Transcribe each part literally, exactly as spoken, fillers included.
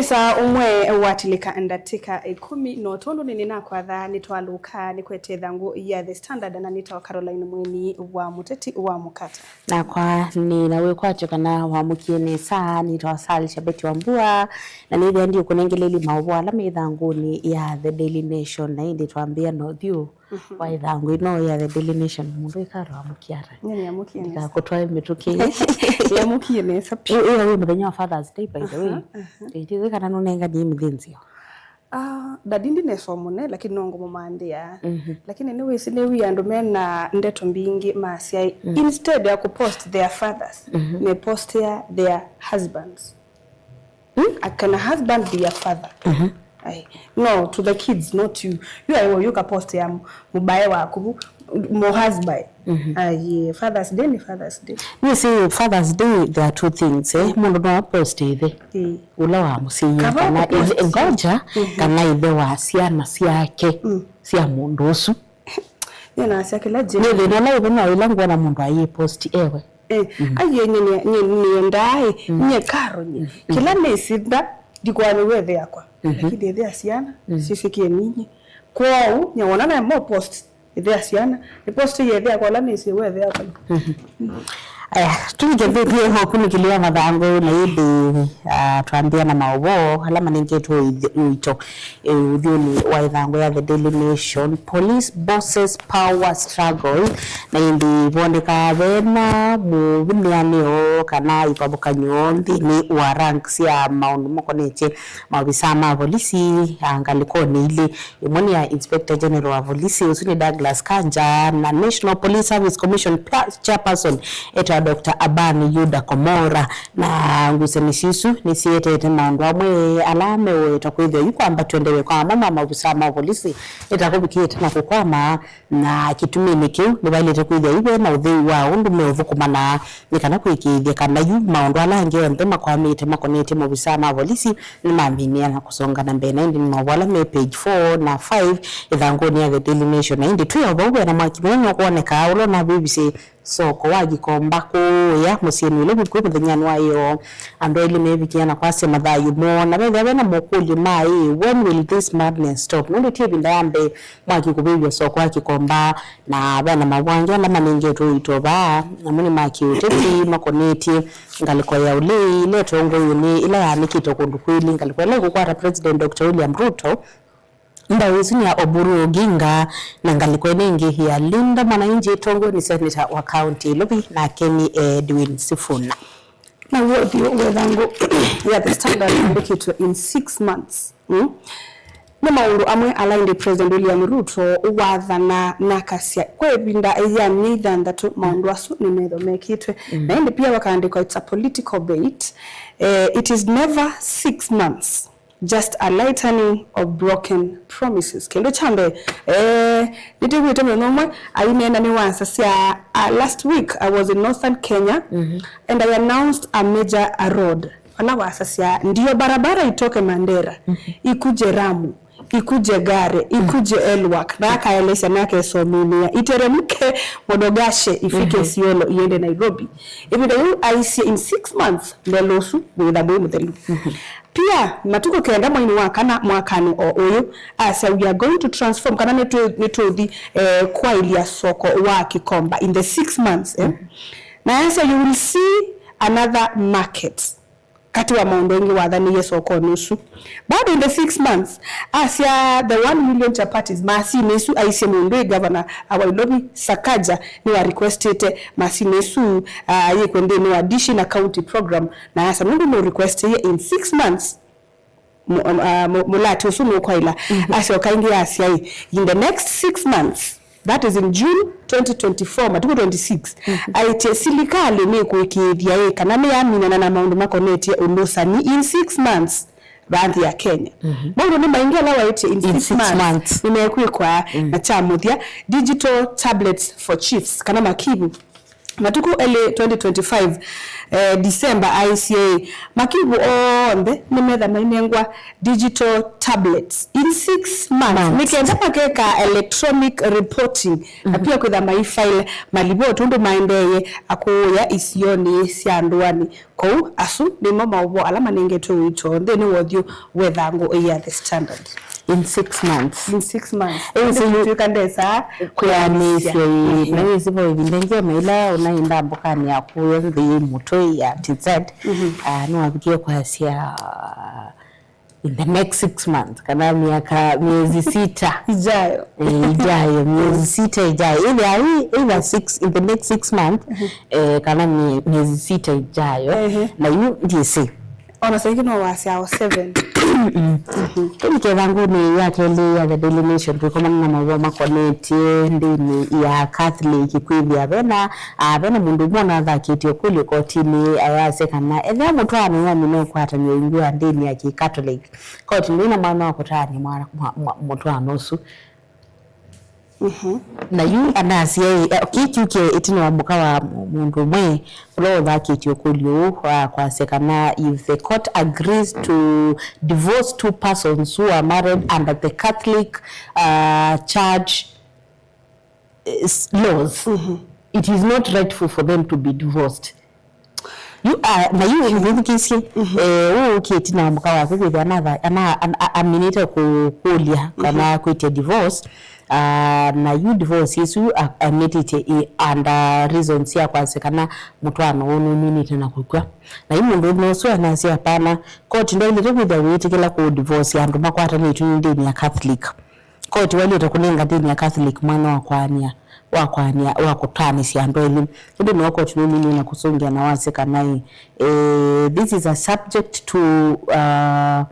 Saa ũmwe watilĩka ndatĩka ĩkũmi, no tondũ nĩnĩnakwatha, nĩtwalũka nĩkwete ĩthangũ ya The Standard, na nĩtawa Caroline Mweni wa Mũteti wa Mũkata. Nakwa nĩ na wĩkwatyo kana wamũkie nesa, nĩtawa Salisha Betty Wambua, na nĩthĩa ndiũkũnengeleili maũvoo ala me ĩthangũnĩ ya The Daily Nation, na ĩndĩ twambĩa na ũthyũ wa ĩthangũ ĩno ya The Daily Nation, mũndũ ĩkatwa amũkiata. Nĩnĩamũkie nesa. Ndikakũtwae mĩtũkĩ. Nĩamũkie nesa. Ĩyo wĩ mũthenya wa Father's Day, by the way. Aha, aha. Ndiũĩ kana nũnenganie mũthĩnzĩo. Ah, daddy ndinesa mũne, lakini no ngũmũmantha. Mhm. Lakini nĩwĩsĩ nĩ wĩ andũ mena ndeto mbingĩ masya, instead ya kũpost their fathers, me post ya their husbands. Hmm? Uh, can a husband be a father? Mhm. Ai. No, to the kids, not you. You are you ka post ya m-, mũbae waku, mo husband. Mhm. Ai, Father's Day ni Father's Day. Nĩsĩ Father's Day, there are two things, eh? Mũndũ no apost ĩthe. Eh. Ũla wa mũsĩie kana ĩthe, ngoja, kana ĩthe wa syana syake, sya mũndũ ũsu. Nĩnasya kĩla nĩ thĩna ũla wĩvo no ĩla ngwona mũndũ ayĩpost ewe. Eh, aiye nye nĩendaa ĩ, nye Karo nye. Kĩla nĩsitha, ndikwaa nĩw'o ĩthe yakwa. Lakini ĩthe ya syana, syĩsĩkie ninye. Kwoou, nyawona nae mo post ĩthe ya syana, nĩ post ya ĩthe yakwa ũla nĩsĩ we ĩthe yakwa. Aya, tũlikĩthĩtie ũkunĩkĩli wa mathangũ na ĩndĩ, ah, twambĩa na maũvoo ala manengetwe ũithi-, ũito, eh, ũthyũnĩ wa ĩthangũ ya The Daily Nation. Police bosses power struggle, na ĩndĩ vonekaa vena mũvĩnĩanĩo kana ivavũkany'o nthĩnĩ wa rank sya maũndũ makonetye maovisaa ma volisi, ah, ngalĩkonĩ ilĩ. Ĩmwe nĩ ya Inspector General wa volisi, ũsu nĩ Douglas Kanja, na National Police Service Commission pa-, chairperson etawa Doctor Aban Yuda Komora. Na ngusanĩsyo isu nĩsietete maũndũ amwe ala meũweta kwĩthĩwa yu kwambatw'a ndeve kwa amwe ma maovisaa ma volisi ĩtakũvikĩte na kũkwama, na kĩtuminĩ kĩu nĩvaĩlĩte kwĩthĩwa yu ve na ũthei wa ũndũ meũthũkũmana nĩ kana kũĩkĩĩthya kana yu maũndũ ala angĩ onthe makwamĩte makonetye maovisaa ma volisi nĩmamina na kũsonga na mbee. Na ĩndĩ nĩ maũvoo ala me page four na five ĩthangũnĩ ya The Daily Nation. Na ĩndĩ twĩ o vau, ve na mwaki mũnene ũkwonekaa ũla ũnavĩvisye soko wa Gikomba kũũya mũsyĩnĩ Nairobi kwĩ mũthenyanĩ wa ĩoo. Andũ elĩ meevikie na kwasya mathayũ moo, na vethĩwa ve na mokũlyo ma ĩ, "When will this madness stop?" Nũndũ ti ĩvinda ya mbee mwaki kũvĩvya soko wa Gikomba, na ve na maũvoo angĩ ala manengetwe ũito vaa, namo nĩ ma kĩũteti makonetye ngalĩko ya ũlei ĩla ĩtongoew'e nĩ ĩla yaanĩkĩtwe kũndũ kwĩlĩ, ngalĩko ĩla ĩkũkwata President Doctor William Ruto, ndaũ ĩsu nĩ ya Oburu Oginga, na ngalĩko ĩno ĩngĩ ya Linda Mwananchi ĩtongoew'e nĩ Senator wa kaunti ya Nairobi, nake nĩ Edwin Sifuna. Na w'o ũthyũ wa ĩthangũ ya The Standard yandĩkĩtwe in six months. Mm? Nĩ maũndũ amwe ala ĩndĩ President William Ruto wathana na akasya kwa ĩvinda ya myei thanthatũ maũndũ asu nĩ methĩwa mekĩtwe. Mm. Na ĩndĩ pia vakaandĩkwa, "It's a political bait. Eh, it is never six months. Just a litany of broken promises." Kĩndũ kya mbee, eh, nĩtwĩw'ĩte mũthenya ũmwe aineena nĩ wasasya, uh, last week I was in Northern Kenya, and I announced a major road. Vala wasasya, "Ndio barabara itoke Mandera, ikuje Ramu, ikuje Gare, ikuje Elwak." Na akaelesya na akesomĩnĩa, "Iteremke Modogashe, ifike Isiolo, iende Nairobi." Ĩvinda yĩu aisye, "In six months, lelũ ũsu wĩtha mwĩ mũthelu." Pia, matukũ kenda mweinĩ wa kana mwakanĩ o ũyũ, asya, "We are going to transform," kana nĩtũ-, nĩtũthi, eh, kwaĩlya soko wa Gikomba in the six months, eh? Na asya, "You will see another market." Katĩ wa maũndũ aingĩ wathanĩie sokonĩ ũsu. Bado in the six months, asya the one million chapatis, masini ĩsu aisye mũndũ ĩ governor wa Nairobi, Sakaja, nĩwa requestĩte masini ĩsu, ah, yĩkwe nthĩnĩ wa dishi na county program, na asa nũndũ nũ requestĩie in six months, mu-, ah, mu-, mũlatĩ ũsu nũkwaĩla. Asyoka ĩngĩ asya ĩ, "In the next six months," that is in June twenty twenty-four, matukũ twenty-six, aĩtye silikalĩ nĩkũĩkĩĩthya ĩ kana nĩyaminana na maũndũ makonetye ũlũsani in six months vaa nthĩ ya Kenya. Maũndũ nĩ maingĩ ala waĩtye in six months nĩmekwĩkwa, na kya mũthya, digital tablets for chiefs, kana makivu. Matukũ elĩ twenty twenty-five, eh, December, I C A, makivu onthe nĩmetha mainengwa digital tablets in six months, nĩ kenda makeka electronic reporting, na pia kwĩtha maifile malivoti ũndũ maendeeye akũũya isionĩ sya ndũanĩ. Kwoou asu nĩmo maũvoo ala manengetwe ũito nthĩnĩ wa ũthyũ wa ĩthangũ ya The Standard. In six months. In six months. Ĩĩ, so you- Tuĩka ndesa kwĩanĩsya ĩĩ, na wĩsĩ vo ĩvinda ĩngĩ ona ĩla ũnaenda mbokanĩ ya kũya nthĩ mũtwe ya T Z, ah, nĩwavikie kwasya, ah, in the next six months, kana myaka, myezi sita. Ijayo. Eh, ijayo, myezi sita ijayo. Either, either six, in the next six months, eh, kana mye- myezi sita ijayo. Ehe. Na yu ndiĩsĩ. Ona saiki no wasya o seven. Tũlike ĩthangũnĩ ya kelĩ ya The Daily Nation, tũikomana na maũvoo makonetye ndĩni ya Catholic, kwĩthĩa vena, ah, vena mũndũ ũmwe ũnathakĩtye ũkũlyo kotinĩ, ayasya kana ethĩwa mũtwaano wamina ũkwatanĩo ĩngĩ wa ndĩni ya Kĩkatoliki, koti ndĩna mwanya wa kũtaanĩa mwa- mwa- mwa- mũtwaano ũsu. Na yu anasya ĩ, eh, kĩĩ kyũkie ĩtina wa mũka wa mũ- mũndũ ũmwe ũla ũthakĩtye ũkũlyo ũũ wa kwasya kana if the court agrees to divorce two persons who are married under the Catholic, uh, Church, eh, s- laws, it is not rightful for them to be divorced. Yu, ah, na yu nĩthĩkĩsye, eh, ũũ ũkĩti na mũka wake kwĩthĩa anatha- ana- ana- a- aminĩte kũkũlya kana kwĩtya divorce, ah, na yu divorce ĩsu a- amĩtĩtye ĩ under reasons sya kwasya kana mũtwaano ũũ nũminĩte na kũkw'a. Na yu mũndũ ũmwe ũsu anasya, hapana, koti ndwaĩlĩte kwĩthĩa wĩtĩkĩla kũ divorce andũ makwatanĩtw'e nĩ ndĩni ya Catholic. Koti waĩlĩte kũnenga ndĩni ya Catholic mwanya wa kwaanĩa, wa kwaanĩa, wa kũtaanĩsya andũ elĩ. Ĩndĩ nĩwe koti nũminie na kũsũngĩa na wasya kana ĩ, eh, this is a subject to, uh,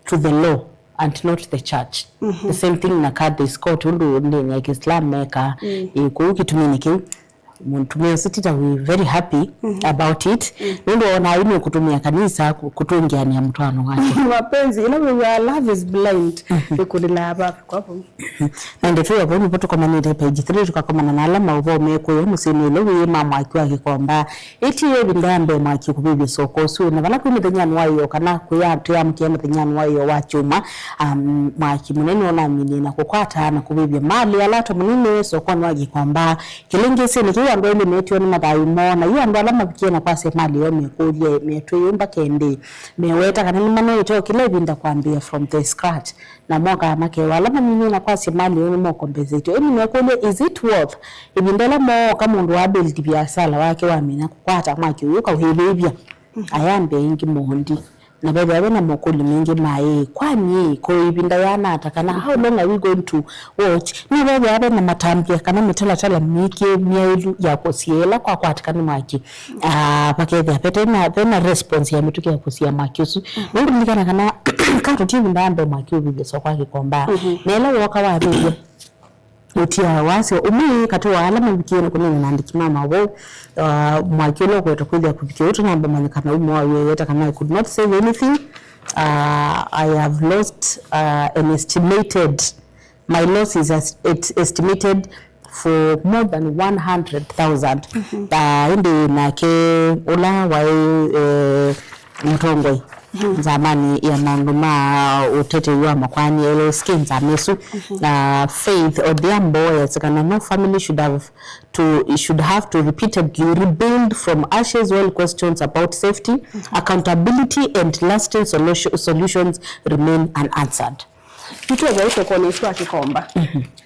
to the law and not the church. The same thing na Kadhi's court, ũndũ ndĩni ya Kĩislamu mekaa. Ĩ, kũu kĩtuminĩ kĩu, mũtumĩa ũsu tita we very happy about it. Nũndũ wonaa yu nĩkũtũmĩa kanisa kũ- kũtũngĩanĩa mũtwaano wake. Mapenzi, ĩla wĩw'aa love is blind, ĩkũlĩlaa vava kwa vau. Na ndeto ya vau nĩvo tũkomanĩte page three, tũkakomana na ala maũvoo mekũĩa mũsyĩnĩ ũla wĩ ma mwaki wa Kĩkomba. Ĩti ĩvinda ya mbee mwaki kũvĩvya soko ũsu, na vala kwĩ mũthenyanĩ wa ĩyo kana kwĩya tũyamũkĩa mũthenyanĩ wa ĩyo wa kyumwa, um, mwaki mũnene ũnaminie na kũkwata na kũvĩvya malĩ ala ta mũnene sokonĩ wa Kĩkomba. Kĩlĩngĩsĩnĩ kĩu andũ elĩ metiwe nĩ mathayũ moo, na yu andũ ala mavikie na kwasya malĩ yoo mekũlya, metwĩe mbaka ĩndĩ meweta kana nĩmanoete o kĩla ĩvinda kwambĩĩa from the scratch, na mokaa makewa ala maminie na kwasya malĩ yoo nĩmokombesetwe. Ĩndĩ mekũlya, is it worth? Ĩvinda ĩla mooka mũndũ wa build viasala wake wamina kũkwata mwaki ũyũ kaũĩvĩvya, ayambĩa ĩngĩ mondi. Na vethĩwa ve na mokũlyo maingĩ ma ĩ, kwani ĩ, kwa ĩvinda yĩana ata, kana how long are we going to watch? No vethĩwa ve na matambya kana mĩtalatala mingĩ myaĩlu ya kũsiĩĩa ĩla kwakwatĩka nĩ mwaki. Ah, vakethĩa vete na, ve na response ya mĩtũkĩ ya kũsiĩĩa mwaki ũsu. Nũndũ lilikana kana katũtie ĩvinda ya mbee mwaki ũvĩvya soko wa Kĩkomba. Na ĩla wooka wavĩvya, ũtiaa wasyo ũmwe katĩ wa ala mavikie na kũneena na andĩki ma maũvoo, uh, mwaki ũla ũkwetwa kwĩthĩa kũvikĩa ũũ tũnamba manyĩkana umo wa wĩweta kana I could not save anything. Uh, I have lost, uh, an estimated, my loss is as- it- estimated for more than one hundred thousand. Uh, ĩndĩ nake ũla waĩ, eh, mũtongoi nzamanĩ ya maũndũ ma ũtetei wa makwani, L S K nzama ĩsu, uh, Faith Odhiambo, yasya kana no family should have to, should have to repeatedly rebuild from ashes while questions about safety, accountability and lasting solution- solutions remain unanswered. Nĩtwethwa ũsokonĩ ũsu wa Kĩkomba.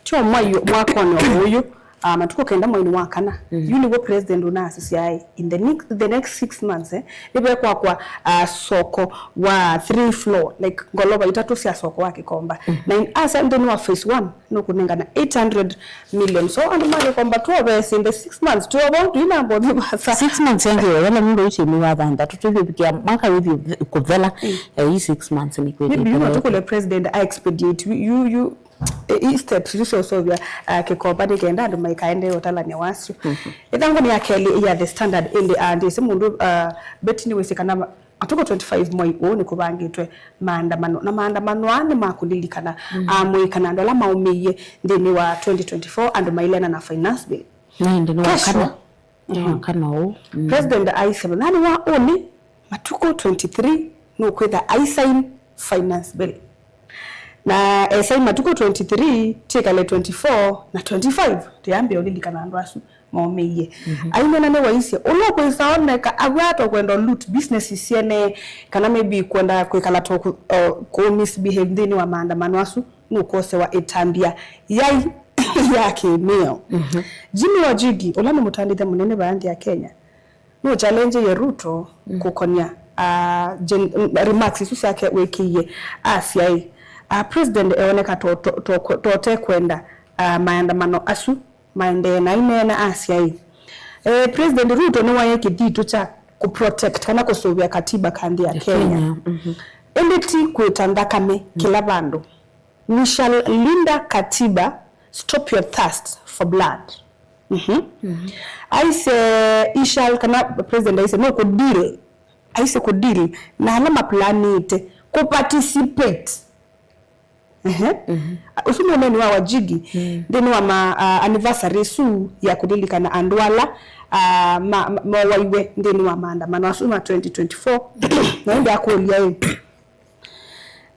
Tyo mwai- mwakonĩ o ũyũ, ah, matukũ kenda mweinĩ wa kana. Yu nĩw'o president ũnaasisya aĩ, in the next, the next six months, eh, nĩvekwakwa, ah, soko wa three floor, like, ngolova itatũ sya soko wa Kĩkomba. Na in, asa nthĩnĩ wa phase one, nũkũnengana eight hundred million. So andũ ma Kĩkomba tuovesi in the six months, tuovo tuinambo mivasa. Six months yangi wethela mũndũ ũitie mĩwa thanthatũ, tũthiũvikĩa mwaka wĩthi kũthela, eh, ii six months nĩ kwĩthĩte. Maybe yu no tũkũle president a expedite, yu, yu, eh, ii steps isu sya ũseũvya, ah, Kĩkomba nĩ kenda andũ maikaendee ũtalany'a wasyo. Ĩthangũnĩ ya kelĩ ya The Standard, ĩndĩ, ah, ndĩsĩ mũndũ, ah, Betty nĩwĩsĩ kana ma- matukũ twenty-five mwai ũũ nĩkũvangĩtwe maandamano, na maandamano aa nĩ ma kũlilikana, ah, amũika na andũ ala maũmĩie nthĩnĩ wa twenty twenty-four, andũ maileana na finance bill. Na ĩndĩ nĩ kesho wakana. Mwaka no ũũ. Mm. President aisye mũthenya wa ũnĩ, matukũ twenty-three, nũkwĩtha aisain finance bill. Na esain matukũ twenty-three, tyĩkale twenty-four na twenty-five, tũyambĩĩa ũlilikana andũ asu maũmĩie. Ainena nĩwaisye, ũla ũkwĩsa oneka aw'ata ũkwenda loot business syene, kana maybe kwenda kwĩkala to kũ-, uh, kũ misbehave nthĩnĩ wa maandamano asu, nũkosewa ĩtambya yai ya kĩmĩao. Jimmy Wanjigi, ũla nĩ mũtandĩthya mũnene vaa nthĩ ya Kenya, nũchallengeie Ruto kũkonya, ah, gen-, remarks isu syake wĩkĩie, asya ĩ, ah, president eoneka to, to, to, to, totekwenda, ah, maandamano asu maendee, na aineena asya ĩ, eh, President Ruto nĩwaĩ kĩthitũ kya kũprotect kana kũsũvĩa katiba ka nthĩ ya Kenya. Ĩndĩ ti kwĩta nthakame kĩla vandũ. We shall linda katiba, stop your thirst for blood. Aisye, he shall, kana president aisye, no kũdeal, aisye kũdeal na ala maplanĩte kũparticipate. Ehe. Ũsu nĩ ũneeni wa Wanjigi nthĩnĩ wa ma, ah, anniversary ĩsu ya kũlilikana andũ ala, ah, ma, ma, mowaiwe nthĩnĩ wa maandamano asu ma twenty twenty-four. Na ĩndĩ akũlya ĩ,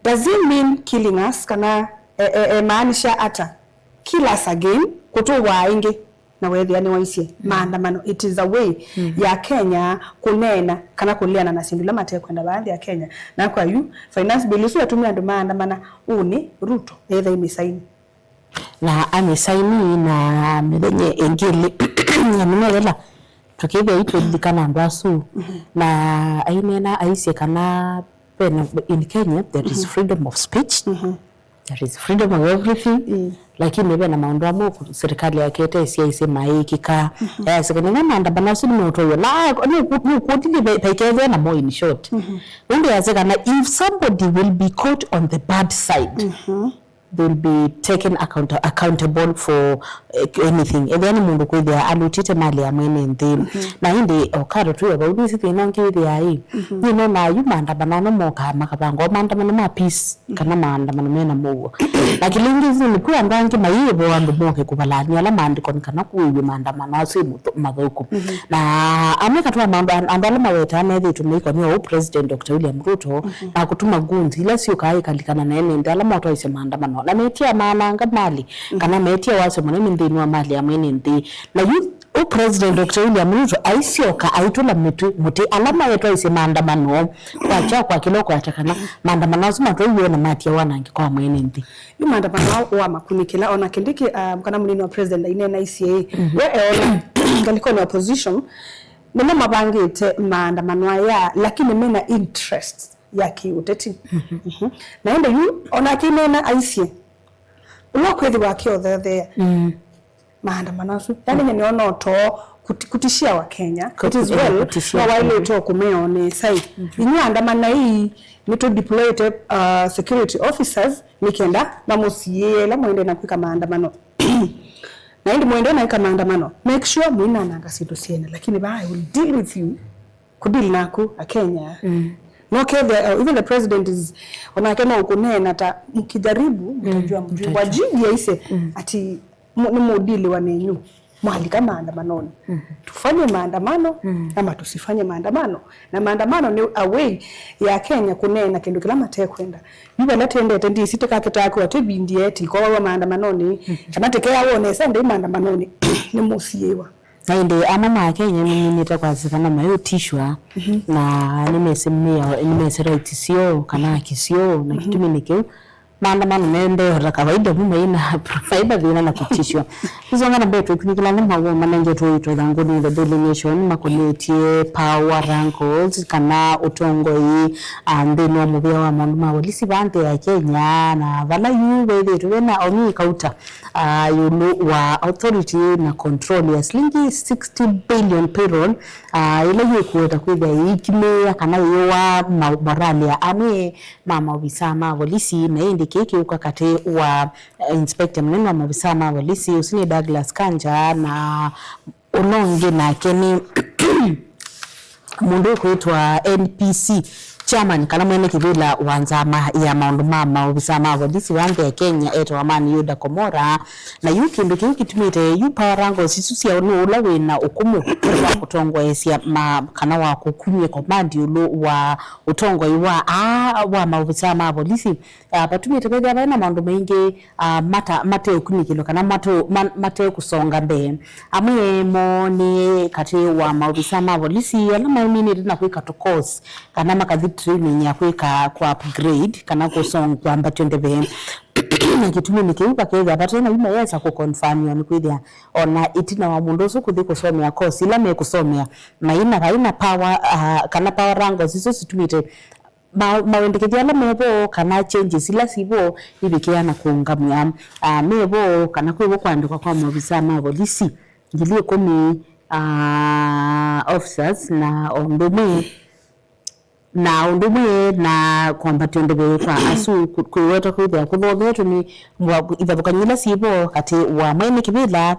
does he mean killing us, kana e, e, emaanisha ata? Kill us again, kũtũwaa ĩngĩ. Na weethĩa nĩwaisye maandamano, it is a way ya Kenya kũneena kana kũleana na syĩndũ ila matekwenda vaa nthĩ ya Kenya. Na kwa yu, finance bill ĩsu yatũmie andũ maandamana, ũnĩ Ruto ethai mĩsaini. Na amĩsaini na mĩthenya ĩngĩ ĩlĩ ya mĩnengela. Tũkĩthĩa itũlilikana andũ asu, na aineena aisye kana vena, in Kenya there is freedom of speech, there is freedom of everything, lakini vena maũndũ amwe ku-, serikali yakete syaisye mayĩkĩka. Yasya kana maandamano asu nĩmeũtwaĩwa na nĩũkũtilie vaikethĩa namo, in short. Nũndũ yasya kana if somebody will be caught on the bad side, they'll be taken account-, accountable for, eh, anything. Ethĩa nĩ mũndũ kwĩthĩa alutĩte mali ya mwene nthĩ. Na ĩndĩ o kato twĩ o vau, nĩsĩ thĩna ũngĩ wĩthĩaa ĩ. Nĩnonaa yu maandamano ano mokaa makavangwa, o maandamano ma peace, kana maandamano mena mũuo. Na kĩla ĩngĩ nĩ kwĩ andũ angĩ mayĩvo andũ moke kũvalany'a ala maandĩko nĩ kana kũĩw'e maandamano asu ĩ mũthu-, mathũku. Na amwe katwa maũndũ an-, andũ ala mawetaa methĩĩtwe meikonia ũu President Doctor William Ruto, na kũtuma goons ila syũkaa ikalikana na ene nthĩ ala motwaisye maandamano, na metia maananga mali, kana metia wasyo mũnene nthĩnĩ wa mali ya mwene nthĩ. Na yu, ũ President Doctor William Ruto aisyoka aitũla mĩtĩ, mũtĩ ala maetwaisye maandamano, kwakya kwa kĩla ũkwata kana maandamano asu matwaiwe na matia wanangĩko wa mwene nthĩ. Yu maandamano ao wa makunĩkĩla, ona Kindiki, ah, kana mũnini wa president aineena aisye, we eona ngalĩkonĩ ya opposition, nĩmo mavangĩte maandamano aya, lakini mena interest ya kĩũteti. Na ĩndĩ yu, ona akĩneena aisye, ũla ũkwĩthĩwa akĩothetheea maandamano asu. Yani, nye nĩona ũtoo kuti-, kutishia wa Kenya. It is well, kutishia, no waĩlĩte o kũmeonesa ĩ. Inyuĩ andamanaai, nĩtũ deployete, uh, security officers nĩ kenda mamũsiĩĩe ĩla mũendee na kwĩka maandamano. Na ĩndĩ mũendee na kwĩka maandamano, make sure mũinananga syĩndũ syene, lakini vaa I will deal with you. Kudili naku Akenya. No kethĩa, uh, even the president is, onake no ũkũneena ta, "Mkijaribu, mtajua mjui." Mtajua. Wanjigi aisye ati, "Mu-, nĩ mũdiliwa nenyu, mwalika maandamanoni." Tufanye maandamano, ama tusifanye maandamano. Na maandamano nĩ a way ya Kenya kũneena kĩndũ kĩla matekwenda. Yu vala tendete ndisi tĩkakĩtaa kwĩwa twĩvindie tikowawa maandamanoni, kana tĩkeawa nesa ndĩ maandamanoni, nĩ mũsiĩwa. Na ĩndĩ amwe ma Akenya nĩmaminĩte kwasya kana mayũtishwa, na nĩmesĩ mĩao, nĩmesĩ rights syoo kana haki syoo, na kĩtumi nĩ kĩu maandamano maendee o ta kawaida vu maina, maina thĩna na kũtishwa. Tũsonga na mbee, twĩkunĩkĩla nĩ mawoo manengetwe ũito ĩthangũnĩ The Daily Nation makonetye power wrangles kana ũtongoi, ah, nthĩnĩ wa mũvĩa wa maũndũ ma volisi vaa nthĩ ya Kenya, na vala yu vethĩĩtwe vena Omi Kauta, ah, ĩũlũ wa authority na control ya silingi sixty billion payroll, ah, ĩla yĩkũweta kwĩthĩa ĩikimĩĩa kana ĩyũaa ma-, morale ya amwe ma maovisaa ma volisi, na ĩndĩ kĩĩ kĩũka katĩ wa, eh, inspector mũnene wa maovisaa ma volisi, ũsu nĩ Douglas Kanja, na ũla ũngĩ nake nĩ mũndũ ũkwĩtwa N P C Chairman kana mwene kĩvĩla wa nzama ya maũndũ ma maovisa ma volisi wa nthĩ ya Kenya etawa Amani Yuda Komora, na yu kĩndũ kĩu kĩtumĩte yu power wrangles isu sya nũ ũla wĩ na ũkũmũ wa kũtongoesya ma, kana wa kũkumya komandi ĩũlũ wa ũtongoi wa aa wa maovisa ma volisi. Ah, vatumĩte vethĩa vai na maũndũ maingĩ, ah, mata-, mateũkunĩkĩlwa kana matũ-, ma-, matekũsonga mbee. Amwe moo nĩ katĩ wa maovisa ma volisi ala mauminĩte na kwĩka tũ course kana makathi training ya kwĩka kũ upgrade kana kũsong-, kwambatw'a ndeve. Na kĩtuminĩ kĩu vakethĩa vate na yu mayesa kũconfirmiwa nĩ kwĩthĩa ona ĩtina wa mũndũ ũsu kũthi kũsomea course ila mekũsomea, maina vai na power, ah, kana power wrangles isu situmĩte ma-, mawendekethyo ala me vo kana changes ila si vo ivikĩĩa na kũũngamw'a, ah, me vo kana kwĩ vo kũandĩkwa kwa maovisa ma volisi ngili ĩkũmi, ah, officers na o ũndũ ũmwe na ũndũ ũmwe na kwambatw'a ndeve kwa asu kũ-, kwĩwetwa kwĩthĩa kũthovetwe nĩ mwa-, ivathũkany'o ila syĩ vo katĩ wa mwene kĩvĩla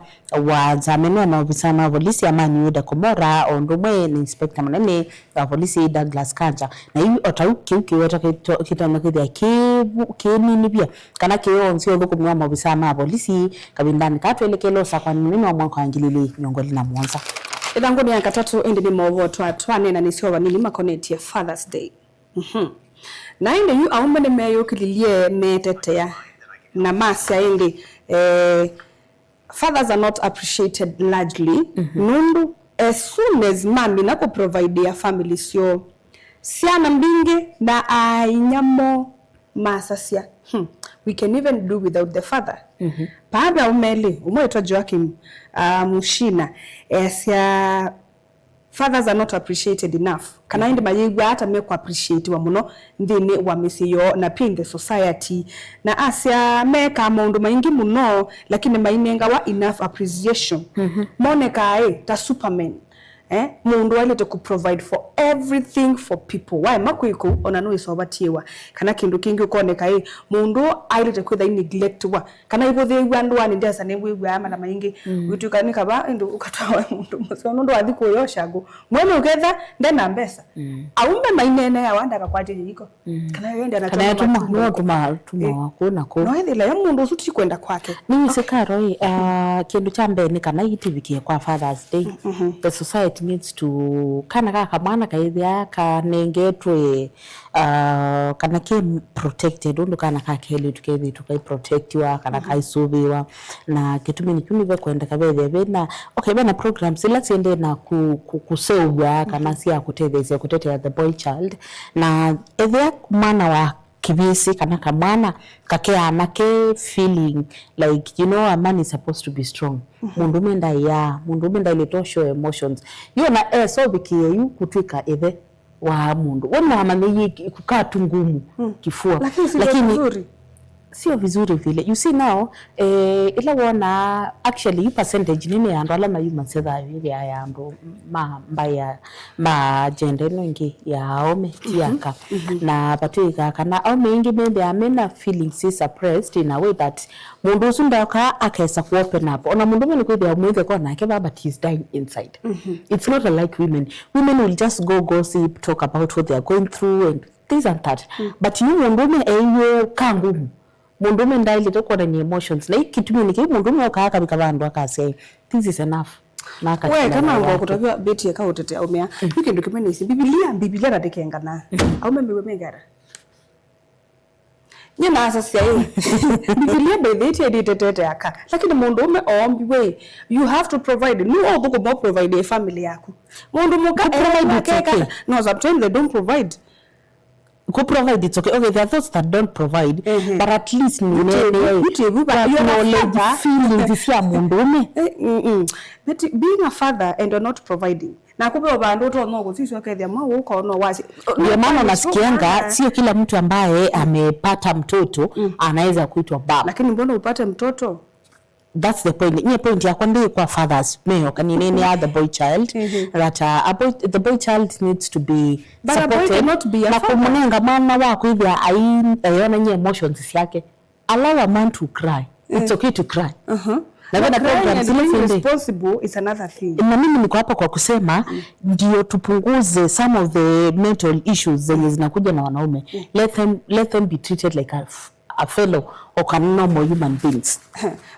wa nzama ĩno ya maovisa ma volisi Amani Yuda Komora o ũndũ ũmwe na inspector mũnene wa volisi Douglas Kanja. Na yu o ta u kĩu kĩwetwa kĩto-, kĩtonya kwĩthĩa kĩ vu-, kĩninivya kana kĩyonzya ũthũkũmi wa maovisa ma volisi kavindanĩ kaa twelekele ũsakũani mũnene wa mwaka wa ngili ilĩ mĩongo ĩlĩ na mũonza. Ĩthangũnĩ ya katatũ, ĩndĩ nĩ maũvoo twa twaneena nĩsyo vanini makonetye Father's Day. Mhm. Na ĩndĩ yu aũme nĩmeyũkĩlilye metetea na masya ĩndĩ, eh, fathers are not appreciated largely, nũndũ as soon as mamina kũprovidea family syoo, syana mbingĩ na aa-inyia moo masasya, "Hmm, we can even do without the father." Vaa ve aũme elĩ, ũmwe wĩtwa Joakim, ah, Mushina, easya, "Fathers are not appreciated enough." Kana ĩndĩ mayĩw'aa ata mekũ appreciatiwa mũno nthĩnĩ wa mĩsyĩ yoo na pia in the society. Na asya mekaa maũndũ maingĩ mũno, lakini mainengawa enough appreciation. Monekaa ĩ ta supermen. Eh, mũndũ ailĩte kũ provide for everything for people. Waema kwĩ kũu, ona nũĩsa ũvatiĩwa. Kana kĩndũ kĩngĩ ũkoneka ĩ, mũndũ ailĩte kwĩtha neglectwa. Kana ivũthĩĩw'a ndũanĩ, ndesa nĩwĩw'aa mala maingĩ. Wĩtw'ĩka nĩ kava ĩndĩ ũkatwawa mũndũ mũseo nũndũ wathi kũyosha ngũ. Mwene ũketha ndena mbesa. Aũme maineeneawa ndakakwatye kĩhiko. Kana yende kana anatuma, nĩwatuma tuma kũu na kũu. No ethĩla yo mũndũ ũsu ti kwenda kwake. Nĩwĩsĩ Karo ĩ, ah, kĩndũ kya mbee nĩ kana itivikie kwa Father's Day. The society needs to, kana ka kamwana kaĩthĩa kanengetwe, ah, kana ke protected, ũndũ kana ka kelĩtu kethĩĩtwe kai protectiwa kana kaisũvĩwa. Na kĩtumi nĩkyu nĩve kwendeka vethĩa vena, okay, vena programs ila siendee na ku, ku, kũseũvw'a kana sya kũtetheesya kũtetea the boy child. Na ethĩa mwana wa kĩvĩsĩ kana kamwana kakeana ke feeling like, you know, a man is supposed to be strong. Mũndũũme ndaĩaa, mũndũũme ndaĩlĩte to show emotions. Yu ona esovikĩe yu kũtw'ĩka ĩthe wa mũndũ. We nĩwamanyĩie kũkaa tu ngumu kĩfua. Lakini sio vizuri. Sio vizuri vile. You see now, eh, ila wona actually yu percentage nene ya andũ ala mayumasya thayũ ĩthĩaa ya andũ ma mbaĩ ya, ma gender ĩno ĩngĩ ya aũme, ti aka. Na vatw'ĩkaa kana aũme aingĩ methĩaa mena feelings suppressed in a way that mũndũ ũsu ndokaa akesa ku open up. Ona mũndũũme nĩkwĩthĩa mwĩthekwa nake va, but he's dying inside. It's not unlike women. Women will just go gossip, talk about what they are going through and this and that. But yu mũndũũme eiwe ka ngumu. Mũndũũme ndaĩlĩte kwonania emotions. Na ĩ kĩtuminĩ kĩu mũndũũme okaa akavika vandũ akasya, "This is enough." Na we akatila kana na ngwa wake. Kũtavya beti eka ũtete aũme aa. Yu kĩndũ kĩmwe nĩsĩ. Mbivilia, Mbivilia na ndĩkengana. Aũme mĩwe mĩngara. Nye nasasya ĩ. Mbivilia by the way ĩtetete aka. Lakini mũndũũme oombiwe ĩ, you have to provide. Nĩ ũthũkũma provide family yaku. Mũndũ mũka. Ku provide, it's okay. No, sometimes they don't provide. Ku provide, it's okay. Okay, there are those that don't provide, but at least nĩ acknowledge feelings cia mũndũũme. But being a father and you're not providing, naku ve vandũ ũtonya kũsisya ũkethĩa mwa ũkona wasi. Ndio maana unasikianga sio kila mtu ambaye amepata mtoto anaweza kuitwa baba. Lakini mbona upate mtoto? That's the point. Nye point yakwa ndĩ kwa fathers meyo kanini nĩ ya the boy child, that, uh, a boy, the boy child needs to be supported. But a boy cannot be a father. Na kũmũnenga mwana wa kwĩthĩa ai, ayona nye emotions syake. Allow a man to cry. It's okay to cry. Na No, kuna crying programs and zile being zinde. Responsible is another thing. Na mimi niko hapa kwa kusema ndio tupunguze some of the mental issues zenye zinakuja na wanaume. Let them, let them be treated like a, a fellow or a normal human beings.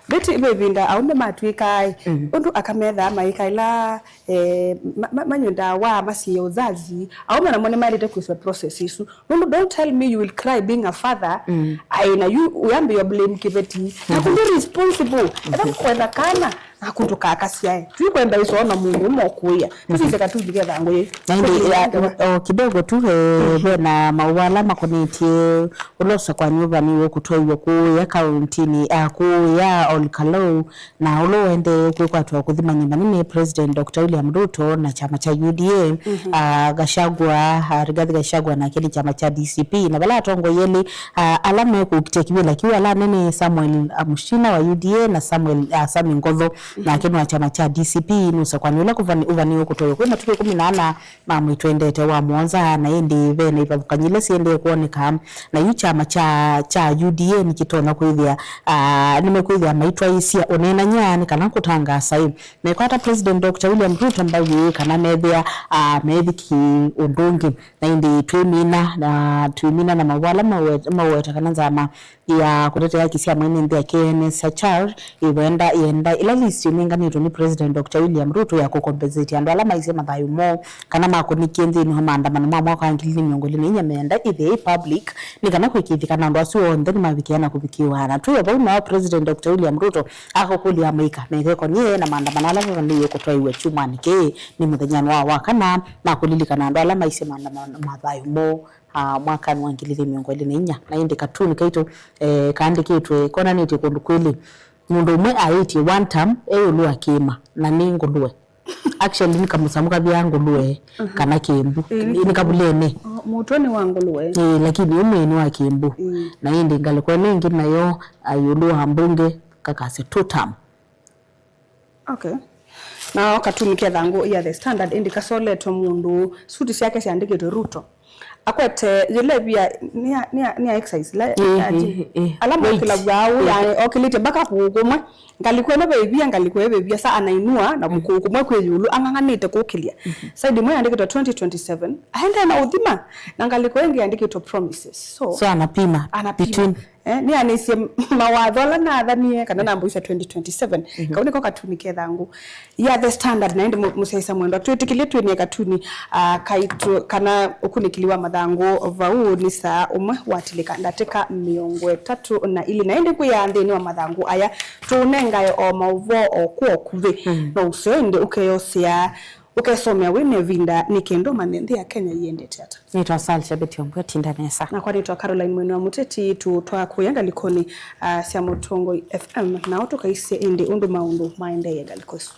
Beti ve ĩvinda aume matw'ĩkaa ũndũ aka methaa maikaila eh, ma- ma- manywe ndawa masiĩe uzazi. Aume namo nĩmaĩlĩte kwĩswa process isu. Nũndũ don't tell me you will cry being a father. Ai, na yu uyambĩwa blame kĩveti. Na kũndũ responsible. Etha kwenda kana na kũndũ kakasyae. Twi kwenda isoona mũndũ ũmwe ũkũĩa. Tũsisye katuni ketha ngũyĩ. Na ĩndĩ, ya, o kidogo tu, eh, ve na maũvoo ala makonetye ũla ũsakwani ũvaniwe kũtwaiwa kũũya kauntinĩ, ah, kũũya Ol Kalou, na ũla ũendee kwĩkwatwa kũthima nyũmba nene President Doctor William Ruto na kyama kya U D A, ah, Gachagua, ah, Rigathi Gachagua nake nĩ kyama kya D C P, na vala atongoi elĩ, ah, ala mekũkitia kĩvĩla kĩu, ala nene Samuel, ah, Muchina wa U D A na Samuel, ah, Sami Ngotho nake nĩ wa kyama kya D C P, nĩ ũsakwani ũla kũvani-, ũvaniwe kũtwaiwa kwĩ matukũ ĩkũmi na ana ma mwei twendete wa mũonza, na ĩndĩ ve na ivathũkany'o ila siendee kwoneka. Na yu kyama kya, kya U D A nĩkĩtonya kwĩthĩa, ah, nĩmekwĩthĩa maitwaĩĩsya ũneenany'a nĩ kana kũtangaasa ĩ mekwata President Doctor William Ruto mbau ĩ kana methĩa, ah, meethĩkĩ ũndũ ũngĩ. Na ĩndĩ twĩmina na, twĩmina na mawala maweta kana nzama ya kũtetea haki sya mwene nthĩ ya K N S H R ĩwenda, yenda ĩla list ĩnenganĩtwe nĩ President Doctor William Ruto ya kũcompensate andũ ala maisye mathayũ moo kana makũnĩkie nthĩnĩ wa maandamano ma mwaka wa ngili igĩrĩ mĩongo ĩlĩ na inya meenda ĩthĩe ĩ public, nĩ kana kwĩkĩĩthya kana andũ asu onthe nĩmavikĩa na kũvikĩwa. Na twĩ o vau nao President Doctor William Ruto akũkũlya amũika mekekony'e na maandamano ala mavanĩĩwe kũtwaĩw'a kyumwanĩ kĩĩ nĩ mũthenyanĩ wa Wakana, na kũlilikana andũ ala maisye maandamano ma thayũ moo ah, mwakanĩ wa ngili igĩrĩ mĩongo ĩlĩ na inya. Na ĩndĩ katuni kaitũ, eh, kaandĩkĩtwe konanĩtye kũndũ kwĩlĩ. Mũndũ ũmwe aĩtye one term e ĩũlũ wa kĩĩma na nĩ ngũlũe. Actually, nĩ kamũsamũ kavyaa ngũlũe kana kĩmbu. Ĩĩ, nĩ kavulene. Oh, mũtwe nĩ wa ngũlũe. Ĩĩ, lakini ũmwe nĩ wa kĩmbu. Ĩĩ. Na ĩndĩ ngalĩko ĩno ĩngĩ nayo, ah, ĩũlũ wa mbunge kakasya two term. Okay. Nao katuni kethangũ ya The Standard ĩndĩ kasoletwe mũndũ suti syake syandĩkĩtwe Ruto. Akwete yĩla ĩvia nĩa, nĩa, nĩa excise la, ĩĩ, ya ĩĩ, ĩĩ. Ala mokĩlaw'a au, yani, okĩlĩtye mpaka kũũ kũmwe. Ngalĩko ĩno veivia, ngalĩko ĩyo veivia, sa anainua na kũũ kũmwe kwĩ ĩũlũ, ang'ang'anĩte kũkĩlya. Side ĩmwe yandĩkĩtwe twenty twenty-seven, aendee na ũthima, na ngalĩko ĩngĩ yandĩkĩtwe promises. So, so anapima, anapima between. Eh, nĩanĩsye mawatho ala nathanie kana nambũisya twenty twenty-seven. Kau nĩko katuni kethangũ ya The Standard, na ĩndĩ mũ-, mũsyaĩĩsya mwendwa, twĩtĩkĩlye twĩnie katuni, ah, kaitũ kana ũkunĩkĩli wa mathangũ vau nĩ saa ũmwe watilĩka ndatĩka mĩongo ĩtatũ na ilĩ. Na ĩndĩ kwĩaa nthĩnĩ wa mathangũ aya tũũnengae o maũvoo o kw'o kuvĩ. No ũseo ĩndĩ ũkeyosea, ũkesomea wĩ na ĩvinda nĩ kenda ũmanye nthĩ ya Kenya yĩendete ata. Nĩtwa Sal Shabeti Ombwe, tinda nesa. Nakwa nĩtwa Caroline Mwene wa Mũteti, tũtwaa kũya ngalĩkonĩ, ah, sya Mũtongoi F M, nao tũkaisye ĩndĩ ũndũ maũndũ maendeeye ngalĩko ĩsu.